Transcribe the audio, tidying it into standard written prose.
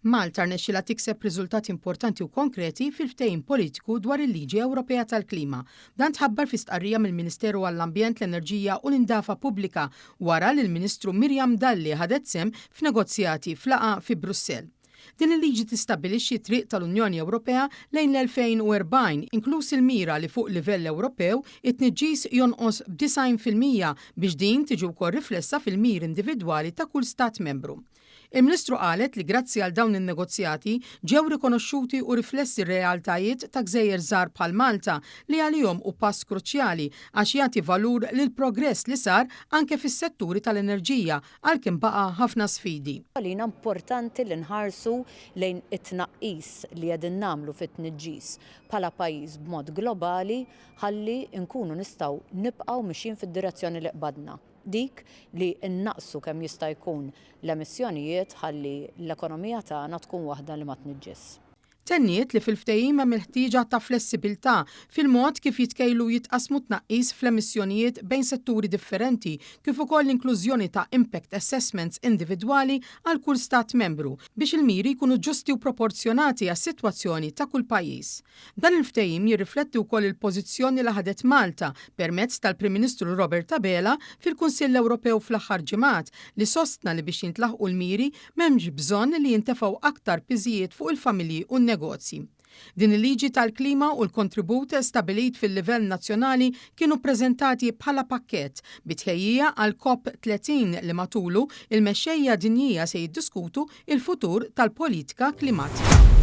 Malta rnexxilha tikseb riżultati importanti u konkreti fil-ftehim politiku dwar il-Liġi Ewropea tal-Klima. Dan tħabbar fi stqarrija mill-Ministeru għall-Ambjent, l-Enerġija u l-Indafa Pubblika wara li l-Ministru Miriam Dalli ħadet sehem f'negozjati f'laqgħa fi Brussell. Din il-liġi tistabbilixxi t-triq tal-Unjoni Ewropea lejn l-2040, inkluż il-mira li fuq livell Ewropew it-tniġġis jonqos b'90% biex din tiġi wkoll riflessa fil-miri individwali ta' kull Stat Membru. Il-Ministru qalet li grazzi għal dawn in-negozjati ġew rikonoxxuti u riflessi r-realtajiet ta' gżejjer żgħar bħal Malta li għalihom hu pass kruċjali għax jagħti valur lill-progress li sar anke fis-setturi tal-enerġija għalkemm baqa' ħafna sfidi. Għalina importanti li nħarsu lejn it-tnaqqis li qegħdin nagħmlu fit-tniġġis bħala pajjiż b'mod globali ħalli nkunu nistgħu nibqgħu mixjin fid-direzzjoni li qbadna. Dik li nnaqqsu kemm jista' jkun l-emissjonijiet ħalli l-ekonomija tagħna tkun waħda li ma tniġġisx. Tenniet li fil-ftehim hemm il-ħtieġa ta' flessibilità fil-mod kif jitkejlu u jitqassmu t-tnaqqis fl-emissjonijiet bejn setturi differenti kif ukoll l-inklużjoni ta' impact assessments individwali għal kull Stat Membru biex il-miri jkunu ġusti u proporzjonati għas-sitwazzjoni ta' kull pajjiż. Dan il-ftehim jirrifletti wkoll il-pożizzjoni li ħadet Malta, permezz tal-Prim Ministru Robert Abela, fil-Kunsill Ewropew fl-aħħar ġimgħat, li sostna li biex jintlaħqu l-miri m'hemmx bżonn li jintefgħu aktar piżijiet fuq il-familji u n-negozji. Din il-liġi tal-klima u l-kontribut stabbilit fil-livell nazzjonali kienu ppreżentati bħala pakkett, bi tħejjija għall-COP 30 li matulu il-mexxejja dinjija se jiddiskutu il-futur tal-politika klimatika.